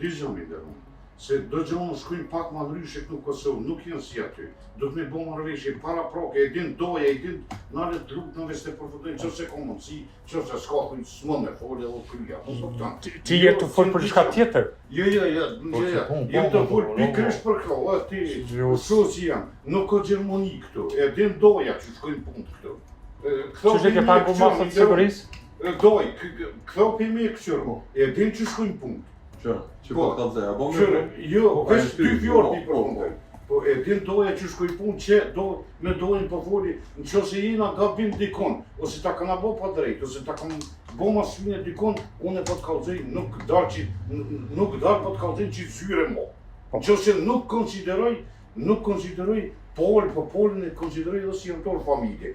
Dëgjom i nderum, se do gjona shkojnë pak ma ndryshe këtu në Kosovë, nuk janë si aty. Duhet me bo marrëveshje paraprake, e din doja, e din nale të lutna veç të përfundojnë, qofse ka mundësi, qofse s'ka thuj s'mund me fol edhe u krya, po kupton. Ti je tu fol për diçka tjetër. Jo, jo, jo, Po, jo, jo, po, po, jam të po, fol po, pikërisht për këto, o ti, Jo. kështu si janë, nuk ka Gjermani këtu, e din doja që shkojnë punë këtu. E, Këto Qysh e ke pagu masat e sigurisë? Doj, këto pimi e këqyrë, e din që shkojnë punë. Që, që po të kallzoj, a bo me Qyre, jo, Po, veç a e dy ty, fjorë po, ti po, përfundoj. Po e din doja që shkoj punë që do me dojën po foli, në qoftë se jena gabim dikon, ose ta kanë bo pa drejt, ose ta kanë bo masline dikon, unë po të kallzoj nuk dal që nuk dal po të kallzoj që zyre mo. Po. Në qoftë se nuk konsideroj, nuk konsideroj Pol, po Polin e konsideroj edhe si anëtar familje.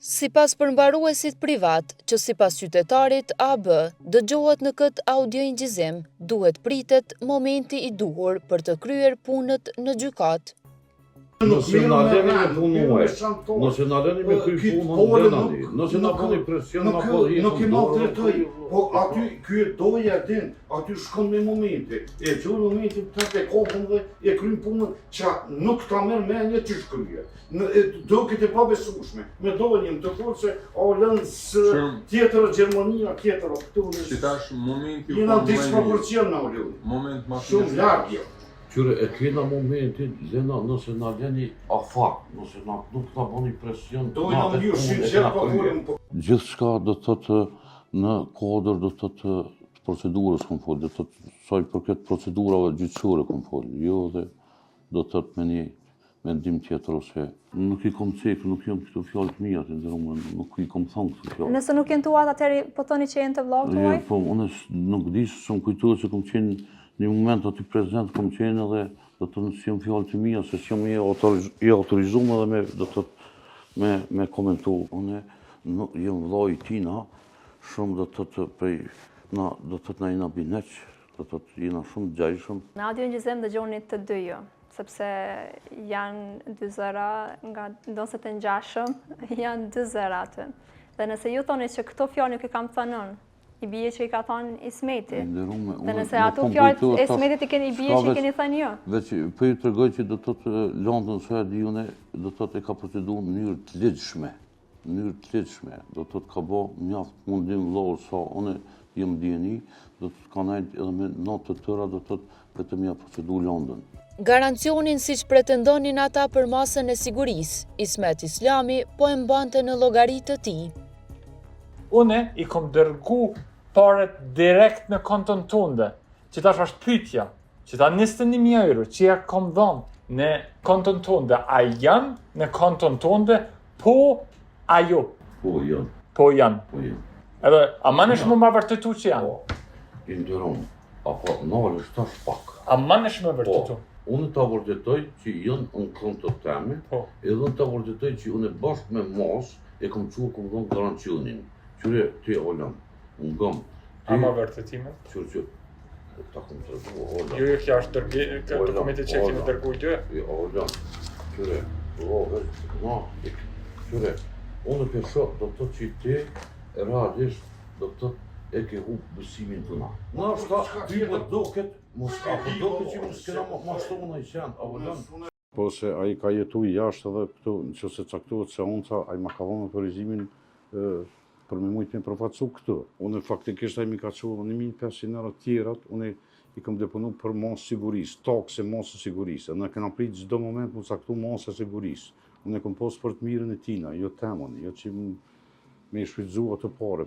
Sipas përmbaruesit privat, që sipas qytetarit AB dëgjohet në këtë audioinqizim, duhet pritet momenti i duhur për të kryer punët në gjykatë. Nëse na leni me punue, Nëse nëse na leni me kry punën, lenani. Nëse na bëni presion, na po heqim Nuk e dorën, maltretoj, po aty ky e doja din, aty shkon me momente, e gjon momentin të e kohën dhe e kryen punën që nuk ta merr mendja që shkrye. Në e, duket e pabesueshme. Me dojën të thotë se o lënë së Shumë. tjetër Gjermania, tjetër o këtu në Që tash momenti u Jena kon më i mirë. disproporcion në Hollywood. Moment ma Shumë larg jo. Qyre, e kena momentin, lena, nëse na leni afat, nëse na, nuk na bëni presion, Dojnë na në vetë mënyrë punën e sinqert kena po krye. folim po Gjithçka do të thotë në kuadër do të thotë të procedurës kom fol, do të thotë sa i përket procedurave gjyqësore kom fol, jo dhe do të thotë me një mendim tjetër ose nuk i kom cek, nuk janë këto fjalë të mia të nderuar, nuk i kom thënë këto fjalë. Nëse nuk janë tuat, atëherë po thoni që janë të vëllaut Jo, tuaj? po unë nuk di se s'më kujtohet se kom qenë një moment aty prezent, kom qenë edhe do të thotë s'janë fjalë të mia, se s'jam i autoriz i autorizuar edhe me do të thotë me me komentu. Unë nuk jam vëllai i tina, shumë do të thotë prej na do të thotë na jena bineq, do të thotë jena shumë të ngjajshëm. Në audio inqizim dëgjoni të dy ju, sepse janë dy zëra nga ndonëse të ngjashëm, janë dy zëra aty. Dhe nëse ju thoni që këto fjalë nuk i kam thënë unë, i bie që i ka thënë Ismeti. I nderume, Dhe unë nëse nuk ato kom fjalë kujtuar e tash, Ismetit i keni i bie s'ka që i veç- keni thënë ju. Veç po ju tregoj që do të thotë lëndën sa e di unë, do të thotë e ka proceduar në mënyrë të ligjshme, në mënyrë të ligjshme, do të thotë ka bë mjaft mundim vëllai sa unë jam dijeni, do të thotë ka nejt edhe me natë të tëra, do të thotë vetëm ja procedu lëndën. Garancionin siç pretendonin ata për masën e sigurisë, Ismet Islami po e mbante në llogari të tij. Une i kom dërgu paret direkt në konton tënde. Që tash është pyetja, që ta 21.000 euro që ja kom dhënë në konton tënde, a janë në konton tënde, po a jo? Po janë, Po janë. po janë. Edhe, a manesh më ma vërtetu që janë? Po, i nderum, apo nalësh tash pak. A manesh më Po, vërtetu? unë ta vërtetoj që janë në konto teme, Po. edhe unë ta vërtetoj që unë bashkë me mos e kom çu kom dhënë garancionin. Qyre ti Olan, unë gëm. A ma vërtetime? Qyre që ta kom tregu Olan. Jo, jo, kjo është dërgi, kjo Ola, dokumenti që e keni ola. dërgu ju. Jo, Olan, qyre, o, veç, na, ik, qyre, unë e shoh, do të thotë që ti realisht do të thotë e ke hup besimin të na. Na shta, ty po duket, mos apo duket që mos kena ma ma shtu në i qenë, apo lënë. Po se ai ka jetu jashtë edhe këtu, nëse caktohet seanca, ai ma ka dhënë autorizimin e, për me mujtë me përfaqësu këtu. Unë faktikisht ai mi ka çu edhe 1500 euro tjerat, unë i kam deponu për masë sigurisë, takse masë sigurisë. Ne kena prit çdo moment mu caktu masë e sigurisë. Unë e kam pas për të mirën e tina, jo temën, jo që m- me i shfrytëzu ato pare.